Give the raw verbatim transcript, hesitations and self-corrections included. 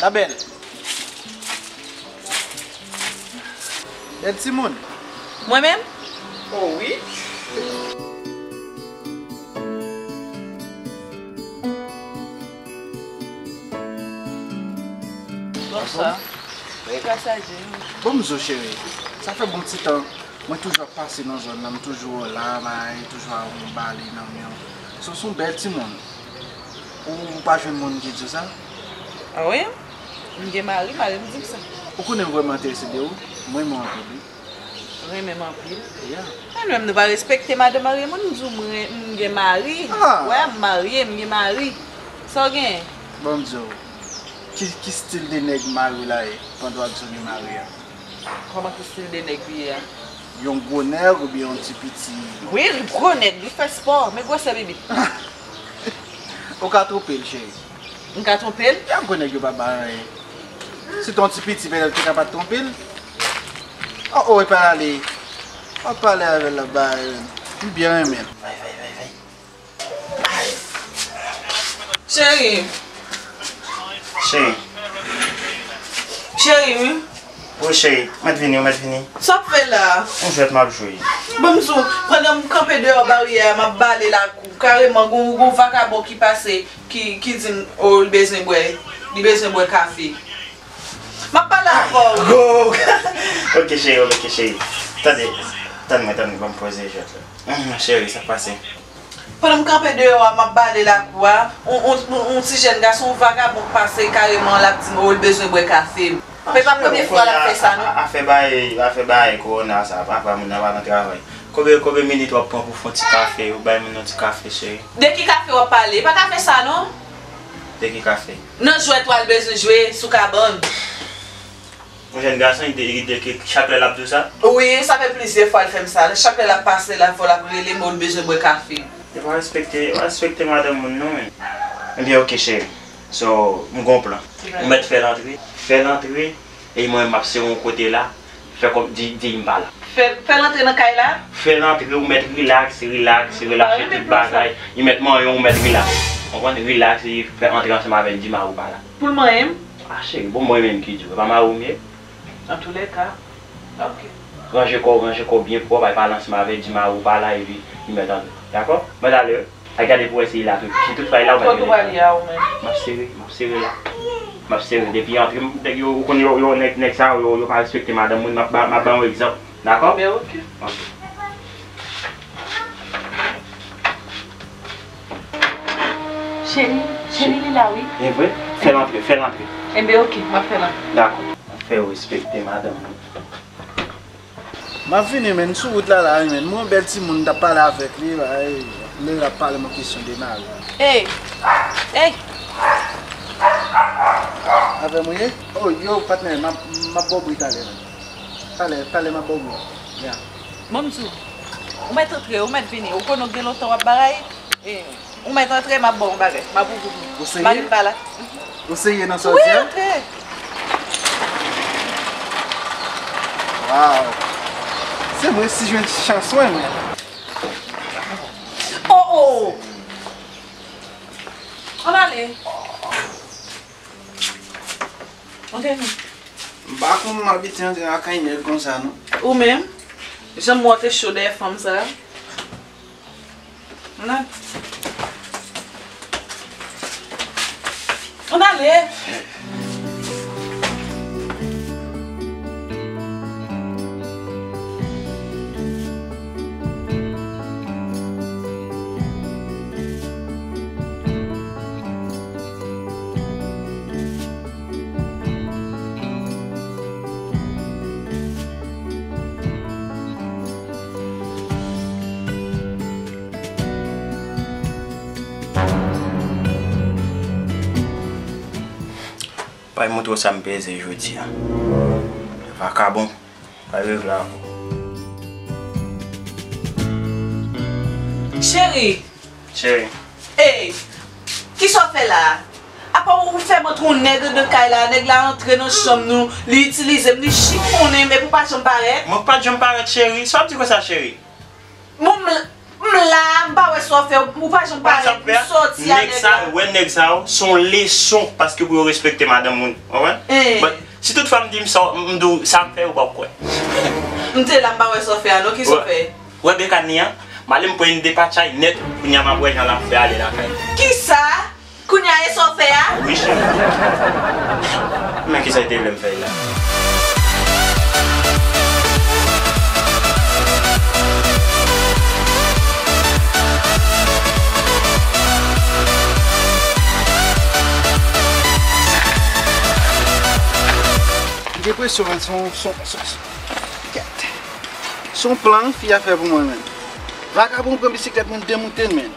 Labèl. Bèl timoun. Mwen menm? Oh wi. Bonswa. Wi, gras a Dye. Bon, m di w, cheri, sa fè bon ti tan. Mwen toujou ap pase nan zòn nan, m toujou wè w la, bay, toujou ap yon bale nan men w. So, se yon bèl timoun. Ou, ou pa jwenn moun ki di w sa? A wi? M gen mari, mari m di m sa. Ou konnen m vrèman enterese de ou. Mwen renmen w anpil, wi. Renmen m anpil? Yeah. Mwen menm nou pa respekte madan marye moun, m di w m ren-, m gen mari. Ah! Wè, m marye, m gen mari. Sa w gen? Bon, m di w, ki, ki stil de nèg mari w la ye, pandan w ap di w gen mari a? Kòman ki stil de nèg li ye a? Yon gwo nèg oubyen yon ti piti? Wi, li gwo nèg, li fè spò, men gwosè bibit. Ou ka twonpe l, cheri. M ka twonpe l? Y ap gwo nèg yo pa bay anyen. Si t on ti piti, pètèt te ka pa t twonpe l. Oh, oh, epa l ale. W ap pale avè l, l ap bay. M byen renmen l. Vay, vay, vay, vay. Cheri. Cheri. Cheri, wi. Wi, cheri. Mèt vini, ou mèt vini. Sa w ap fè la? Yon jwèt m ap jwe. Ban m di w, pandan m kanpe deyò baryè a, m ap bale lakou. Kareman, gon, gon vakabon ki pase, ki, ki di m, oh, li bezwen bwè, li bezwen bwè kafe. M ap pale avè w. Go! Ok, cheri, ok, cheri. Tande, tann mwen, tann mwen, ban m poze jwèt la. Hum, cheri, sa k pase? Pandan m kanpe deyò a, m ap bale lakou a, on, on, on, on ti jèn gason, on vagabon k pase kareman, l ap di m, oh, li bezwen bwè kafe. Men pa premye fwa l ap fè sa, non. Afè bay, afè bay kowona sa, apa moun nan pa nan travay. Konbyen, konbyen minit w ap pran pou fè yon ti kafe, ou bay moun yon ti kafe, cheri? De ki kafe w ap pale? Pa kafe sa, non. De ki kafe? Nan jwèt w al bezwen jwe sou kabann. Yon jèn gason, li de, li de ke chak lè l ap di w sa? Wi, sa fè plizyè fwa l fè m sa. Chak lè l ap pase la, fò l ap rele m, oh, l bezwen bwè kafe. Yo pa respekte, yo pa respekte madanm moun non, men. Ebyen, ok, cheri. So, m gon plan. Ou mèt fè l antre. Fè l antre, e mwen, m ap sere yon kote la. Fè kòm, di, di m pa la. Fè, fè l antre nan kay la? Fè l antre, ou mèt rilaks, rilaks, relase tout bagay. Li mèt manyen w, ou mèt rilaks. Konprann? Rilaks, e fè antre ansanm avè l, di m a ou pa la. Pou l manyen m? A, cheri, bon, mwen menm ki di w, e pa mari w m ye? Antoulèka, ok. Ranje kò w, ranje kò w byen pwòp, al pale ansanm avè l, di m a ou pa la, epi li mèt antre. Dakò? Mwen ale, wi. Al gade pou wè si li la tout. Si tout fwa li la, ou mèt rele. Kote w prale a, ou menm? M ap sere, m ap sere la. M ap sere. Depi antre, m, nèg yo, ou konn yo, yo, nèg, nèg sa yo, yo, yo pa respekte madanm moun, m ap ba, m ap ba yon egzanp. Dakò? Enben, ok. Ok. Cheri, cheri, li la, wi. E vre? Fè l antre, fè l antre. Enben, ok, m ap fè l antre. Dakò. Fè yo respekte madanm nou. M ap vini, men, m sou wout la, la, wi, men. M wè yon bèl timoun, m t ap pale avèk li, la, e, lè l ap pale m yon kesyon de mari. Ey! Ey! Avè m ou ye? Oh, yo, patnè, m ap, m ap ba w bri talè, men. Talè, talè, m ap ba w bri. Ya. Bon, m di w, ou mèt antre, ou mèt vini. Ou konnen w gen lontan w ap bagay. E, ou mèt antre, m ap ba w yon bagay. M ap ouvri pou ou. Ou serye? Mari m pa la. Ou serye nan sa w di a? Wi, antre. Waw. Se mwen si jwenn chans mwen, men. Oh, oh. Ann ale. Antre non. M pa konn m abitye antre lakay nèg konsa, non. Ou menm? Jan m wè w te cho dèyè fanm sa a. Ann ale. Ann ale. Pral montre w sa m peze jodi a. Vakabon, pral regle ankò. Cheri! Cheri. Ey! Kisa w fè la a? Apa w fè m antre yon nèg anndan kay la, nèg la antre nan chanm nou, li itilize m, li chifonnen m, epi w pa janm parèt? Mwen pa janm parèt, cheri. Sa w ap di konsa, cheri? Bon, m, M la, m pa wè sa w fè, ou pa janm parèt, m sòti avèk la. Nèg sa yo, wè nèg sa yo, se yon leson, paske pou yo respekte madanm moun, w konprann? But si tout fwa m di m sa, m di w sa m fè, ou p ap kwè. M te la, m pa wè sa w fè a non, kisa w fè? Wè bekàn li an, m ale m pran yon depatchay nèt, kounye a m ap wè jan l ap fè ale lakay li. Kisa? Kounye a e sa w fè a? Wi cheri. Men kisa w te vle m fè la? M gen enpresyon, man, se yon, se yon, se yon, kèt. Se yon plan fi a fè pou mwen, man. Vakabon pran bisiklèt mwen, demoute l, man.